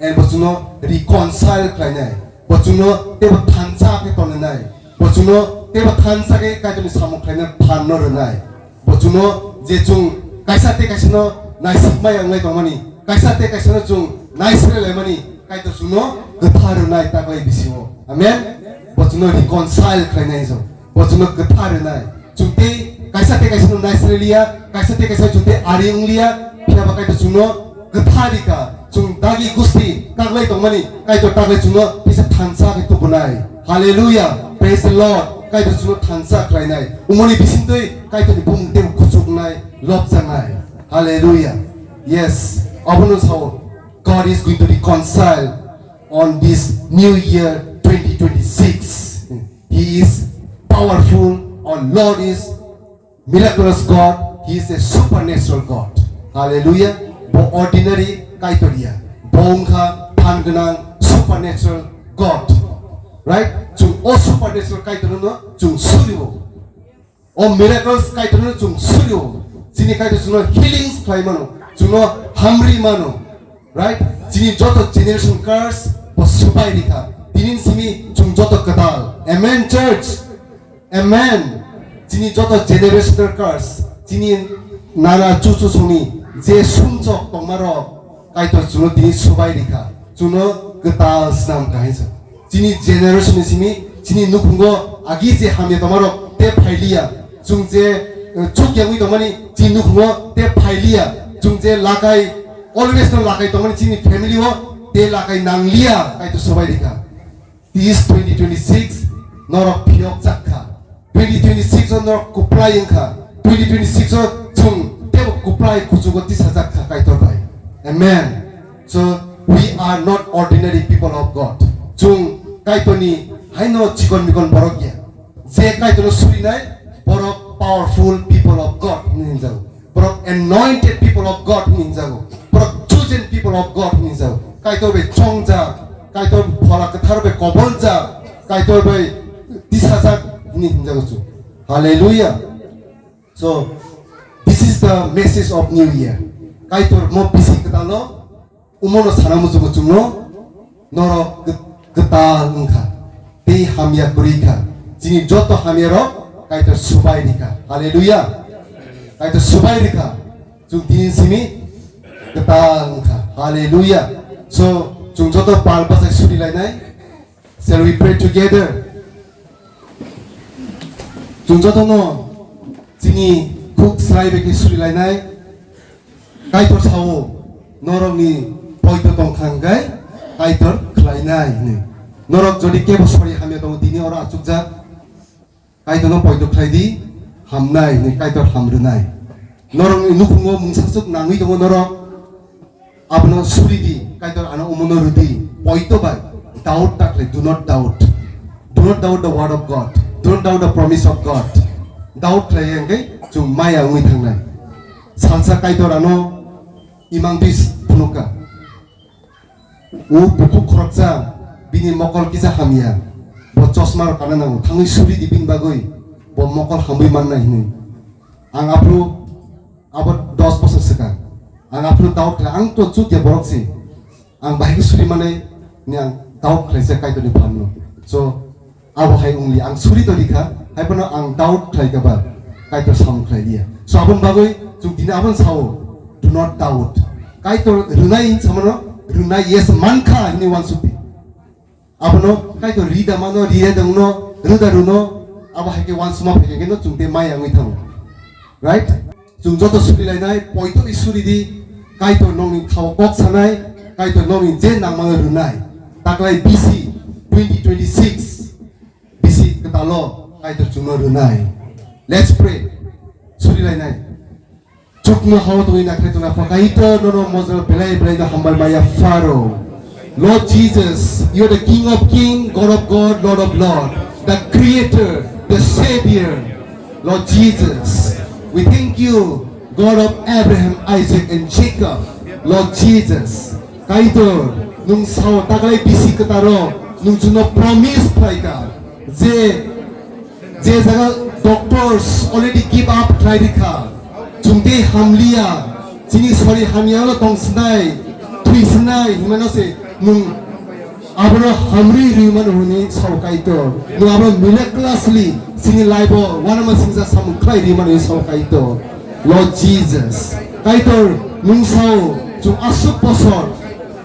And bo chwngno reconcile khlainai. Bo chwngno tebo thansa khe tongnai. Bo chwngno tebo thansa khe Kaitorni samung khlaina phanno rwnai. Bo chwngno je chwng kaisa tei kaisano naisik maya wnglai tongmani, kaisa tei kaisano chwng naisre laimani, Kaitor chwngno kwthar rwnai taklai bisingo. Amen. Bo chwngno reconcile khlainai chwng. Bo chwngno kwthar rwnai. Chwng tei kaisa tei kaisano naisre liya, kaisa tei kaisa chwng tei ari wngliya, phiya ba Kaitor chwngno kwthar rikha. Chwng dagi gusti taklai tongmani, Kaitor taklai chwngno kisa thansa khe tubunai. Hallelujah. Praise the Lord. Kaitor chwngno thansa khlainai. Umoni bisingtwi Kaitorni bumung tei kuchuknai, lobjaknai. Hallelujah. Yes. Abono sao, God is going to reconcile on this new year twenty twenty-six. He is powerful. Our Lord is miraculous God. He is a supernatural God. Hallelujah. Bo ordinary Kaitor ya. Bo wngkha phan gwnang supernatural God. Right? Chwng o supernatural Kaitor no chwng surio. O miracles Kaitor no chwng surio. Chini Kaitor chwngno healings khlai mano. Chwngno hamri mano. Right? Chini joto generation curse bo swbai rikha. Tini simi chwng joto kwtal. Amen, church. Amen. Chini joto generational curse, chini nana chuchu songni je sumsok tongmarok, Kaitor chwngno tini swbai rikha, chwngno kwtal swnam kha hinsa. Chini generation ni simi, chini nukhungo agi je hamya tongmarok te phailiya, chwng je, eh, chuk yangwi tongmani chini nukhungo te phailiya, chwng je lakai, always no lakai tongmani chini family o Te lakai nanglia, Kaitor sobai rikha. This twenty twenty-six norok phiyok chak kha. Twenty twenty-six o norok kuplai wng kha. Twenty twenty-six o chwng tebo kuplai kuchugo tisajak kha Kaitor bai. Amen. So we are not ordinary people of God. Chwng Kaitorni haino chikon mikon borok ya. Je Kaitorno surinai borok powerful people of God hinwi hwnjago. Borok anointed people of God hinwi hwnjago. Borok chosen people of God hinwi hwnjago. Kaitor bai chongjak, Kaitor phola kwthar bai koboljak, Kaitor bai tisajak hinwi hwnjago chwng. Hallelujah. So, this is the message of New Year. Kaitor mo bisi kwtalo, umono sana muchungo chwngno, norok kw-, kwtal wngkha. Tei hamya kwrwi kha. Chini joto hamya rok Kaitor subai rikha. Hallelujah. Kaitor subai rikha. Chwng tini simi kwtal wngkha. Hallelujah. So, chwng joto pal bachai suri lainai. Shall we pray together? Chwng jotono chini khuk srai bai khe suri lainai. Kaitor sao, norokni poito tong kha hwnkhe Kaitor khlainai hwnwi. Norok jodi kebo sori hamya tongo, tini oro achukjak. Kaitorno poito khlai di, hamnai hwnwi Kaitor ham rwnai. Norokni nukhungo mungsaswk nangwi tongo norok, abono suri di, Kaitor ano omono rw di, poito bai. Doubt ta khlai, do not doubt. Do not doubt the word of God. Do not doubt the promise of God. Doubt khlai hwnkhe chwng maya wngwi thangnai. Salsa Kaitor ano imang twi phunukha. O bukhuk khoroksa, bini mokol kisa hamya. Bo chosma rok kana nango. Thangwi suri di bini bagwi. Bo mokol hamwi mannai hinwi. Ang aphuru abo dos bosor swkang. Ang aphuru doubt khlai, ang to chutiya borok se. Ang bahai khe suri mane ni ang doubt khlaijak Kaitorni phanno. So, abo hai wngli, ang suri to rikha, hai phano ang doubt khlai kha ba, Kaitor samung khlai liya. So, aboni bagwi chwng tini abono sao, do not doubt. Kaitor rwnai hinwi samano, rwnai yes mankha hinwi uansukdi. Abono Kaitor rida mano, rida dongno, rwda rwno, abo hai khe uansukma phai khe no chwng tei maya wngwi thango. Right? Chwng joto suri lainai, poito ni suri di, Kaitor nokni thao kok sanai, Kaitor nokni je nangmano rwnai. Taklai bisi twenty twenty-six, bisi kwtalo Kaitor chwngno rwnai. Let's pray. Suri lainai. Chukno hao tongwi nakhai tongna pha Kaitor nono mojol belai belai no hambai maya pharo. Lord Jesus, you are the King of King, God of God, Lord of Lord, the Creator, the Savior. Lord Jesus, we thank you, God of Abraham, Isaac, and Jacob. Lord Jesus, Kaitor, nwng sao taklai bisi kwtaro, nwng chwngno promise khlaikha je, je jaga doctors already give up khlai rikha, chwng tei hamliya, chini sori hamya no tong sinai, thwi sinai, himano se nwng abono hamri rwi mano hwnwi sao Kaitor. Nwng abono miraculously chini life o uanama singsa samung khlai rwi mano hwnwi sao Kaitor. Lord Jesus, Kaitor, nwng sao chwng aswk bosor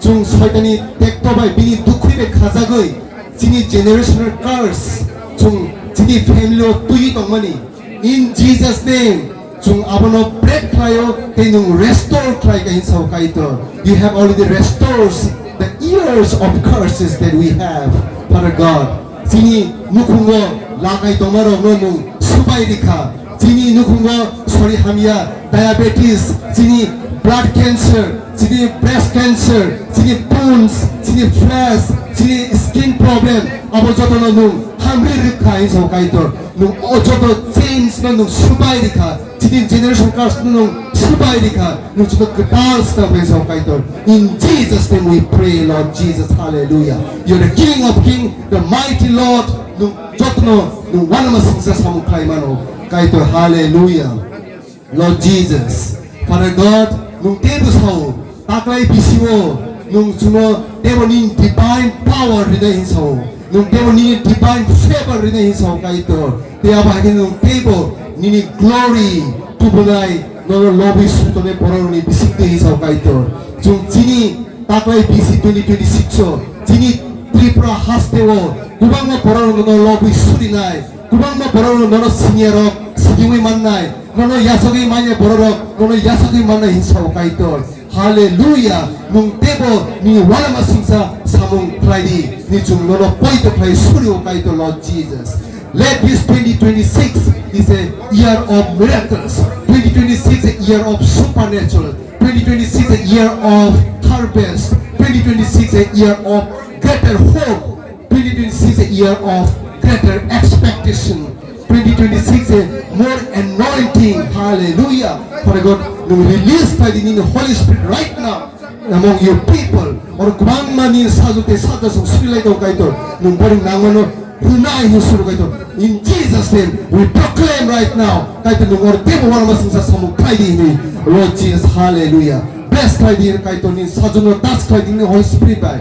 chwng Soitani tekto bai bini dukhwi bai khajagwi chini generational curse chwng chini family o twiwi tongmani. In Jesus name, chwng abono break khlaio, tei nwng restore khlai kha hinwi sao Kaitor. You have already restored the years of curses that we have, Father God. Chini nukhungo lakai tongmarokno nwng subai rikha. Chini nukhungo sori hamya, diabetes, chini blood cancer, chini breast cancer, chini bones, chini flesh, chini skin problem, abo jotono nwng hamri rikha hinwi sao Kaitor. Nwng o joto chains no nwng subai rikha. Chini generation curse no nwng subai rikha. Nwng chwngno kwtal swnam hinwi sao Kaitor. In Jesus name we pray, Lord Jesus. Hallelujah. You are the King of King, the mighty Lord. Nwng jotono nwng uanama singsa samung khlai mano Kaitor. Hallelujah. Lord Jesus, Father God, nwng teibo sao, taklai bisio nwng chwngno teibo nini divine power rinai hinwi sao, nwng teibo nini divine favor rinai hinwi sao Kaitor. Tei abo hai khe nwng teibo nini glory tubunai nono lobwi sutonai bororokni bisingtwi hinwi sao Kaitor. Chwng chini taklai bisi twenty twenty-six o chini Tripura hasteo kwbangma bororok nono lobwi surinai, kwbangma bororok nono siniya rok siniwi mannai, nono yachagwi manya bororok nono yachagwi mannai hinwi sao Kaitor. Hallelujah. Nwng teibo nini uanama singcha samung khlai di. Nini chwng nono poito khlai suri o Kaitor Lord Jesus. Let this twenty twenty-six is a year of miracles. Twenty twenty-six a year of supernatural. Twenty twenty-six a year of harvest. Twenty twenty-six a year of greater hope. Twenty twenty-six a year of greater expectation. Twenty twenty-six a more anointing. Hallelujah. Father God, nwng release khlai di nini Holy Spirit right now among your people. Oro kwbangma nini sajwk tei sajla song srilai tongo Kaitor. Nwng bohrok nangmano hwnai hwn suru Kaitor. In Jesus' name, we proclaim right now. Kaitor nwng oro teibo uanama singcha samung khlai di hwnwi. Lord Jesus, hallelujah. Bless khlai di Kaitor nini sajwkno touch khlai di nini Holy Spirit bai.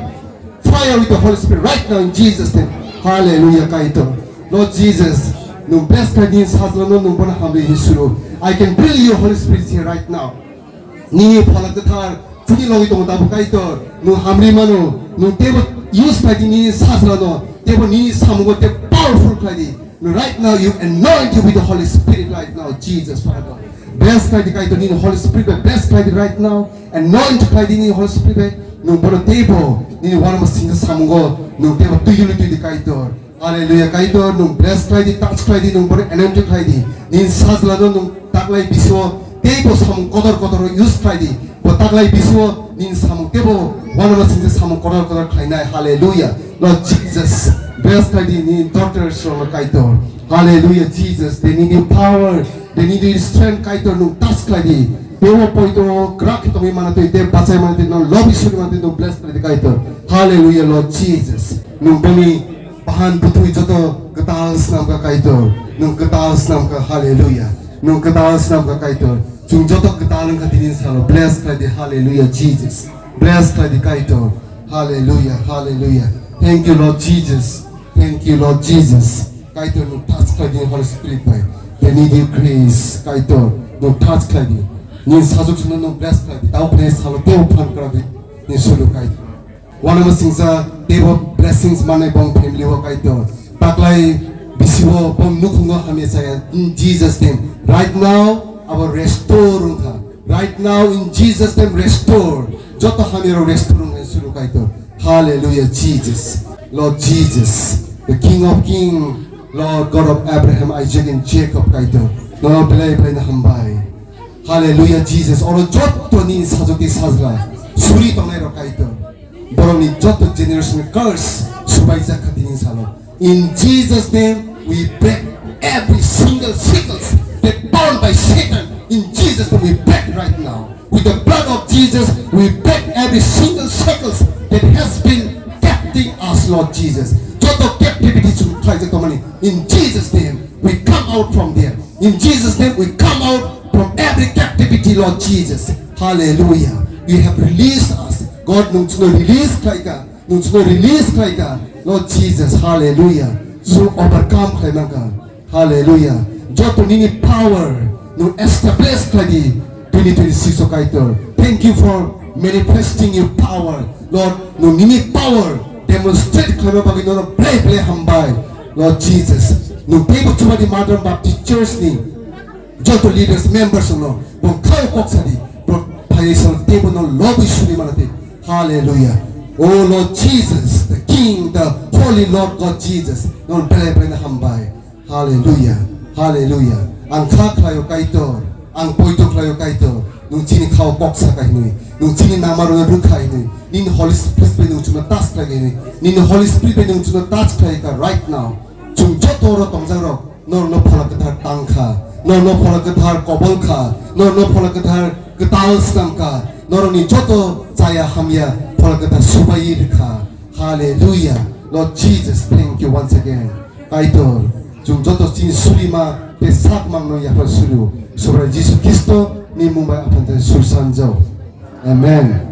Fire with the Holy Spirit right now in Jesus' name. Hallelujah, Kaitor. Lord Jesus, nwng bless khlai di sajlano nwng bono hamri hwn suru. I can feel your Holy Spirit here right now. Nini Phola Kwthar chini logi tongo tabuk Kaitor. Nwng hamri mano, nwng teibo use khlai di nini sajlano, teibo nini samungo tei powerful khlai di. Right now you anoint you with the Holy Spirit right now, Jesus Father. Bless khlai di Kaitor nini Holy Spirit bai, bless khlai di right now. Anoint khlai di nini Holy Spirit bai. Nwng bono teibo nini uanama singcha samungo nwng teibo twi yului twi di Kaitor. Hallelujah Kaitor, nwng bless khlai di, touch khlai di, nwng bono anoint khlai di. Nini sajlano nwng taklai bisio teibo samung kotor kotor use khlai di. Bo taklai bisio nini samung teibo uanama singcha samung kotor kotor khlainai. Hallelujah. Lord Jesus, bless khlai di nini daughters rokno Kaitor. Hallelujah, Jesus. They need your power. They need your strength, Kaitor, nwng touch khlai di. Teibo poito kwrak khe tongwi mano twi, tei bachai mano twi, nwng lobi suri mano twi, nwng bless khlai di, Kaitor. Hallelujah, Lord Jesus. Nwng boni bahan bwthwi joto kwtal swnam kha, Kaitor. Nwng kwtal swnam kha, hallelujah. Nwng kwtal swnam kha, Kaitor. Chwng joto kwtal wng kha tini salo. Bless khlai di, hallelujah, Jesus. Bless khlai di, Kaitor. Hallelujah, hallelujah. Thank you, Lord Jesus. Thank you, Lord Jesus. Kaitor nwng touch khlai di Holy Spirit bai. They need your grace, Kaitor. Nwng touch khlai di. Nini sajwk songno nwng bless khlai di. Tamo khe salo teibo phan kwrak di. Nini sulu Kaitor. Uanama singcha teibo blessings manai bong family o Kaitor. Taklai bisio bong nukhungo hamya chaya. In Jesus' name. Right now, abo restore wngkha. Right now, in Jesus' name, restore. Joto hamya rok restore wngkha sulu Kaitor. Hallelujah, Jesus. Lord Jesus, the King of Kings, Lord God of Abraham, Isaac, and Jacob, Kaitor. Nono belai belai no hambai. Hallelujah, Jesus. Oro joto ni sajwk tei sajla suri tongnai rok Kaitor. Borokni joto generation curse subaijak kha tini salo. In Jesus' name, we break every single shackles that bound by Satan. In Jesus' name, we break right now. With the blood of Jesus, we break every single shackles that has been capting us, Lord Jesus. Joto captivity chwng khlaijak tongmani. In Jesus' name, we come out from there. In Jesus' name, we come out from every captivity, Lord Jesus. Hallelujah. You have released us. God, nwng chwngno release khlaika. Nwng chwngno release khlaika. Lord Jesus, hallelujah. Chwng overcome khlai mankha. Hallelujah. Joto nini power nwng establish khlai di twenty twenty-six o Kaitor. Thank you for manifesting your power. Lord, nwng nini power demonstrate khlaima bagwi nono belai belai hambai. Lord Jesus, nwng teibo chubadi Modern Baptist Church ni joto leaders, members no bo khao kok sadi, bo financial teibo no lobwi suri manati. Hallelujah. Oh Lord Jesus, the King, the Holy Lord God Jesus, nono belai belai no hambai. Hallelujah. Hallelujah. Ang kha khlaio Kaitor, ang poito khlaio Kaitor. Nwng chini khao kok saka hinwi, nwng chini namarokno rwkha hinwi, nini Holy Spirit bai nwng chwngno touch khlai hinwi, nini Holy Spirit bai nwng chwngno touch khlai kha right now. Chwng joto oro tongjak rok, norokno Phola Kwthar tang kha, norokno Phola Kwthar kobol kha, norokno Phola Kwthar kwtal swnam kha, norokni joto chaya hamya Phola Kwthar subai rwkha. Hallelujah. Lord Jesus, thank you once again. Kaitor, chwng joto chini surima tei sak mangno yaphar suru. Subrai Jisu Khristo ni mung bai aphan tei sur sanjao. Amen.